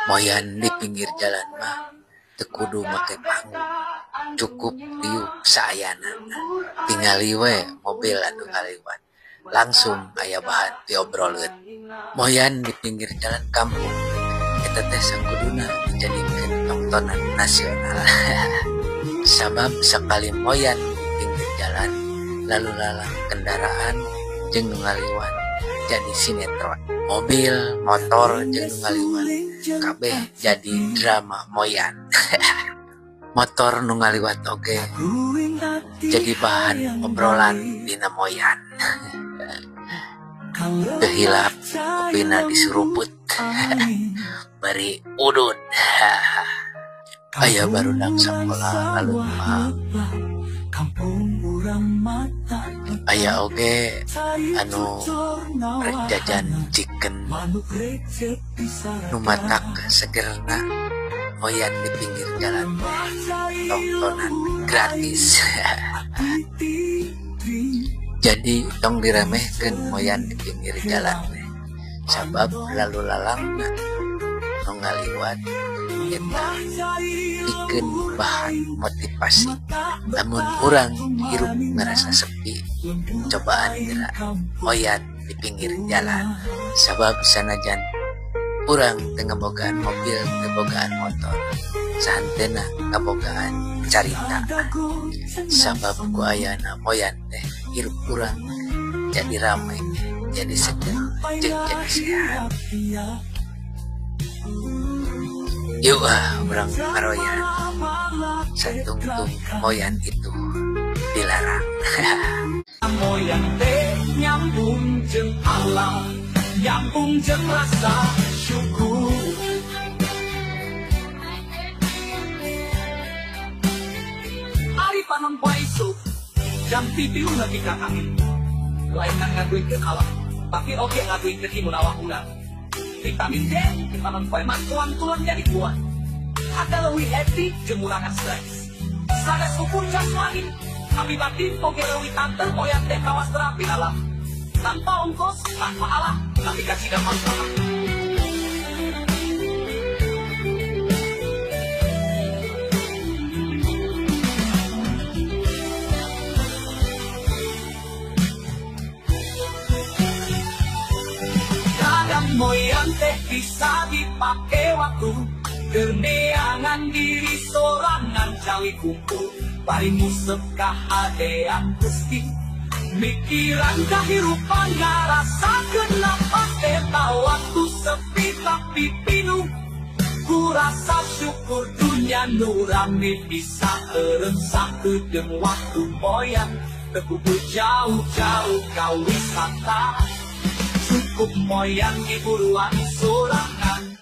Moyan di pinggir jalan mah teu kudu make panggung, cukup diuk saayana. Tingali we mobil anu ngaliwat, langsung aya bahan diobroleun. Moyan di pinggir jalan kampung eta teh sakuduna dijadikeun tongtonan nasional. Sabab sakali moyan di pinggir jalan, lalu lalang kendaraan jeung nu ngaliwat jadi sinetron. Mobil, motor jeung nu ngaliwat kabeh jadi drama moyan. Motor nu ngaliwat oge jadi bahan obrolan dina moyan. Teu hilap kopina disuruput bari udud. Aya barudak sakola lalu mah. Aya oge anu rek jajan chicken nu matak segerna moyan di pinggir jalan teh tongtonan gratis. Jadi tong diremehkeun moyan di pinggir jalan teh, sabab lalu lalangna nu ngaliwat eta pikeun bahan motivasi. Lamun urang hirup ngerasa sepi, cobaan geura moyan di pinggir jalan. Sabab sanajan urang teu ngabogaan mobil, teu bogaan motor, sahantena ngabogaan carita. Sabab ku ayana moyan teh hirup urang jadi rame, jadi seger, jeung jadi sehat. Yuk ah urang ngaroyan, satungtung moyan itu dilarang. Moyan teh nyambung jeung alam, nyambung jeung rasa syukur. Ari panon poe isuk, jam 7 nepi ka angin. Lain ngaduikeun alam, tapi oge ngaduikeun imun awak urang. Vitamin D di panon poe mah tulang-tulang jadi kuat. Ada leuwih happy jeung ngurangan stres. Sanes ukur jasmani, tapi batin oge leuwih tanteng moyan teh kawas terapi alam. Tanpa ongkos, tanpa alat, tapi kasih manfaat. Kadang moyan teh bisa dipake waktu keneangan diri sorangan cawi kumpul bari ngusep kahadean Gusti. Mikiran kahirupan ngarasa kenapa eta waktu sepi tapi pinuh. Ku rasa syukur dunia nu rame bisa eureun sakedeung waktu moyan. Teu kudu jauh-jauh ka wisata, cukup moyan di buruan sorangan.